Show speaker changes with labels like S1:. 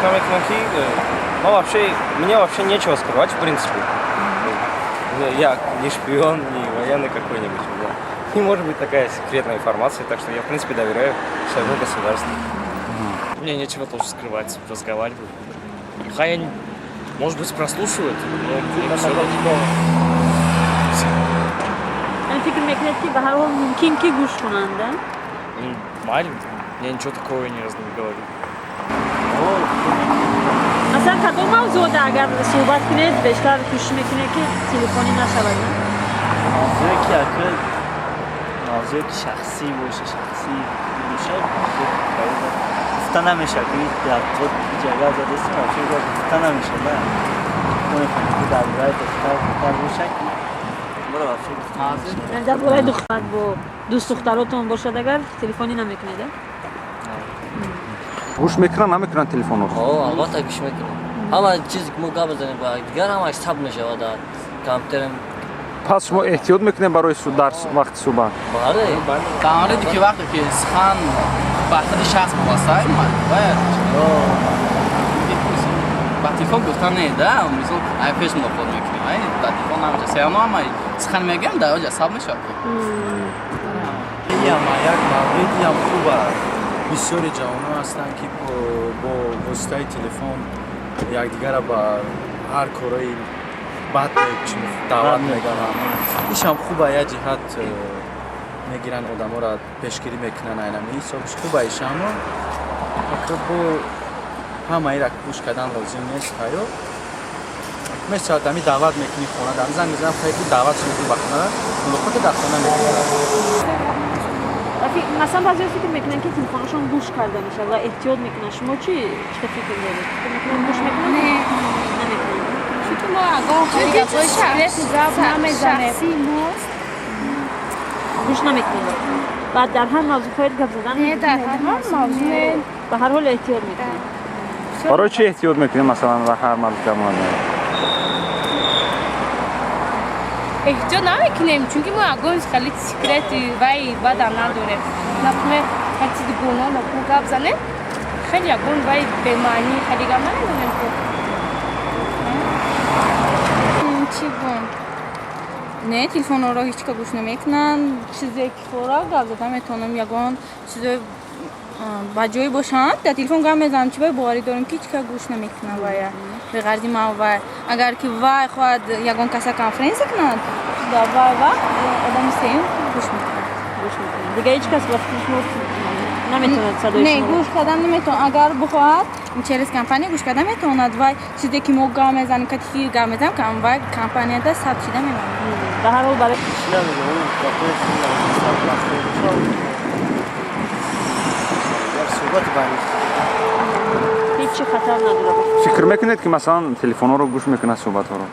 S1: Намекунам, ки ну, вообще мне вообще нечего скрывать, в принципе. Я не шпион, не военный какой-нибудь. У меня не может быть такая секретная информация, так что я, в принципе, доверяю своему государству.
S2: Мне нечего тоже скрывать, разговариваю. Хай они, может быть, прослушивают, но мне всё равно.
S3: Яъне фикр мекунед, ки ба ҳар ҳол мумкин ки гӯш кунанд, а?
S2: Майли, я ничего такого не говорю.
S3: Масалан, кадом мавзӯъда агар суҳбат кунед, бештар кӯшиш мекунед, ки телефонӣ нашавад, на?
S4: Мавзӯе ки ака, мавзӯе ки шахсӣ боша, шахсӣ боша, гуфта намешавад, ки дар ҷага задастим, вообще гуфта намешавад, да. Мо мефаҳмем, ки дар бораи духтар духтар боша, ки боро вообще гуфта намешавад.
S3: Яъне дар бораи духтар, бо дӯстдухтаротон бошад агар, телефонӣ намекунед, а?
S5: Гӯш мекунанд, намекунанд телефонҳоро?
S6: О, албатта, гӯш мекунам. Ҳама чизе ки мо гап мезанем ба дигар, ҳамаш сабт мешавад дар компютерам.
S5: Пас шумо эҳтиёт мекунед барои дар вақти суҳбат?
S6: Бале.
S7: Дар мавриде ки вақте ки сухан ба худи шахс вобаста, бояд ба телефон гуфтан не, да. Мисол, ай пеш мулоқот мекунем, ай дар телефон намеша. Сеано ҳама сухан мегӯям, дар оҷа сабт мешавад.
S8: Иам як мавридиам хуб аст. Бисёри ҷавонон ҳастанд, ки бо воситаи телефон якдигарро ба ҳар кораи бад даъват мекунанд. Ишам хуба, як ҷиҳат мегиранд, одаморо пешгирӣ мекунанд, айнами ҳисобиш хуба ишамо. Бо ҳамаира гӯш кардан лозим нест. Ҳаё мешавад, ами даъват мекунӣ хона, дар занг мезанам, хай, ки даъват мекунӣ ба хона, мулоқота дар хона мекунӣ.
S3: Масалан, баъзеҳо фикр мекунанд, ки телефонашон гӯш карда мешавад ва эҳтиёт мекунанд. Шумо чӣ чӣ фикр доред? Фикр мекунанд, гӯш мекунанд, намекунанд?
S9: Чунки мо агар гапҳои секретный гап намезанем.
S3: Гӯш намекунед. Баъд дар ҳар мавзӯъ хоҳед гап задан?
S9: Не, дар ҳар мавзӯъ не.
S3: Ба ҳар ҳол эҳтиёт мекунед.
S5: Барои чӣ эҳтиёт мекунед, масалан, ва ҳар мавзӯъ гап назанед?
S9: Эҳтиёт намекунем, чунки мо ягон хеле секрети вай бадам надорем. Например, ҳарчи дугоно, например, гап занем, хеле ягон вай бемаънӣ хеле гап намезанем ку.
S10: Чӣ гум? Не, телефонҳоро ҳеҷ ка гӯш намекунанд. Чизе ки фора гап зада метавонам, ягон чизои ба ҷое бошанд, дар телефон гап мезанам. Чӣ бай боварӣ дорем, ки ҳеҷ ка гӯш намекунад вая беғарзи ман. Вай агар ки вай хоҳад ягон каса конференсия кунад, дар вай вақт одами сеюм гӯш мекунад.
S3: Гӯш мекунад. Дигар ҳеҷ кас ба фикри шумо наметавонад садои
S10: Не,
S3: шуморо?
S10: гӯш кардан наметавонад. Агар бихоҳад, через компания гӯш кардан метавонад. Вай чизе ки мо гап мезанем, кати ки гап мезанем, вай компанияда сабт шида мемонад.
S3: Ба ҳар ҳол барои
S4: Чӣ намедонам, гапҳои хеле бошад,
S8: Як суҳбати байни
S3: ҳеҷ чи хатар надорад.
S5: Фикр мекунед, ки масалан, телефонҳоро гӯш мекунад суҳбатҳоро?